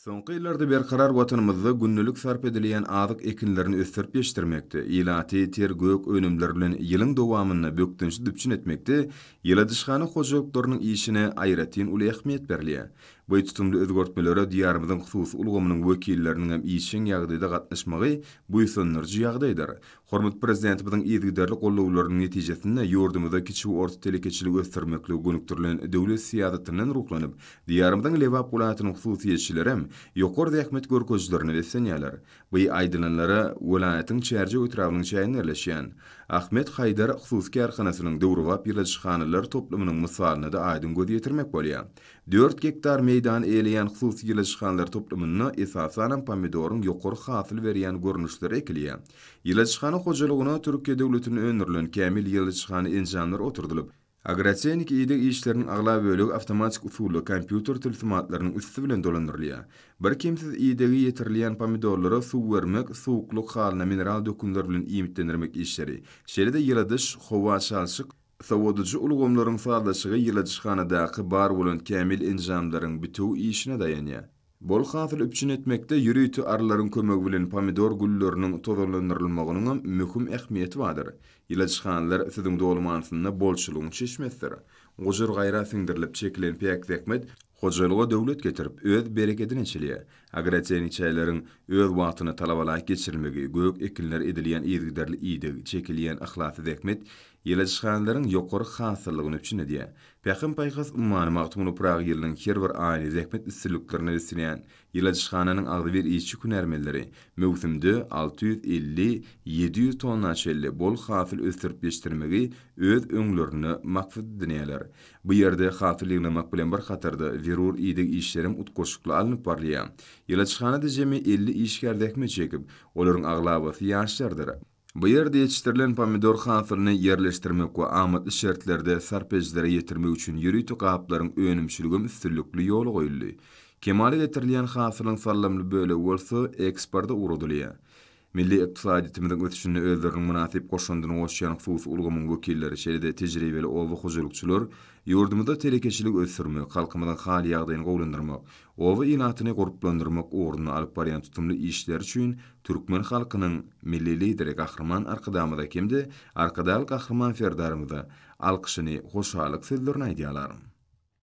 Soňky ýyllarda berkarar Watanymyzda gündelik sarp edilýän azyk ekinlerini ösdürip ýetişdirmekde, ilaty ter gök önümler bilen ýylyň dowamynda bökdençsiz üpjün etmekde ýyladyşhana hojalyklarynyň işine aýratyn uly ähmiýet berilýär. Bu tutumly özgertmelere Diýarymyzyň hususy ulgamynyň wekilleriniň hem işjeň ýagdaýda gatnaşmagy buýsandyryjy ýagdaýdyr. Hormatly Prezidentimiziň yzygiderli gollawlarynyň netijesinde ýurdumyzda kiçi we orta telekeçiligi ösdürmeklige gönükdirilen döwlet syýasatyndan ruhlanyp, Diýarymyzyň Lebap welaýatynyň hususyýetçilerem ýokary zähmet görkezijilerine beslenýärler. Bu aýdylanlara welaýatyň Çärjew etrabynyň çäginde ýerleşýän Ahmet Haýdar hususy kärhanasynyň döwrebap ýyladyşhanalar toplumynyň mysalynda-da aýdyň göz ýetirmek bolýar. Dört gektar meýdany eýeleýän hususy ýyladyşhanalar toplumynda esasanam pomidoryň ýokary hasyl berýän görnüşleri ekilýär. Ýyladyşhana hojalygyna Türkiýe döwletinde öndürilen kämil ýyladyşhana enjamlary oturdylyp, agrotehniki ideg işleriniň aglaba bölegi awtomatik usulda kompýuter tilsimatlarynyň üsti bilen dolandyrylýar. Birkemsiz idegi ýetirilýän pomidorlara suw bermek, suwuklyk halyna mineral dökünler bilen iýmitlendirmek işleri, şeýle-de ýyladyş, howa çalşyk, sowadyjy ulgamlaryň sazlaşygy ýyladyşhanadaky bar bolan kämil enjamlaryň bitewi işine daýanýar. Bol hasyl üpjün etmekde ýörite arylaryň kömegi bilen pomidor gülleriniň tozanlandyrylmagynyňam möhüm ähmiýeti bardyr. Ýyladyşhanalar sözüň doly manysynda bolçulygyň çeşmesidir. Gujur-gaýrat siňdirilip çekilen päk zähmet hojalyga döwlet getirip, öz berekedini eçilýär. Agrotehniki çäreleriň öz wagtynda talabalaýyk geçirilmegi, gök ekinlere edilýän yzygiderli ideg, çekilýän yhlasly zähmet ýyladyşhanalaryň ýokary hasyllylygyny üpjün edýär. Pähim-paýhas ummany Magtymguly Pyragy ýylynyň her bir aýyny zähmet üstünliklerine besleýän ýyladyşhananyň agzybir işçi-hünärmenleri möwsümde 650, 700 tonna çenli bol hasyl ösdürip ýetişdirmegi öz öňlerinde maksat edinýärler. Bu ýerde hasyl ýygnamak bilen bir hatarda zerur ideg işlerem utgaşykly alnyp barylýar. Ýyladyşhanada jemi 50 işgär zähmet çekip, olaryň aglabasy ýaşlardyr. Bu ýerde ýetişdirilen pomidor hasylyny ýerleşdirmek we amatly şertlerde sarp edijilere ýetirmek üçin ýörite gaplaryň önümçiligem üstünlikli ýola goýuldy. Kemala getirilýän hasylyň sallamly bölegi bolsa eksporta ugradylýar. Milli ykdysadyýetimiziň ösüşinde özleriniň mynasyp goşandyny goşýan hususy ulgamyň wekilleri, şeýle-de tejribeli oba hojalykçylar ýurdumyzda telekeçiligi ösdürmek, halkymyzyň hal-ýagdaýyny gowulandyrmak, oba ilatyny gurplandyrmak ugrunda alyp barýan tutumly işleri üçin türkmen halkynyň Milli Lideri Gahryman Arkadagymyza hem-de Arkadagly Gahryman Serdarymyza alkyşyny, hoşallyk sözlerini aýdýarlar.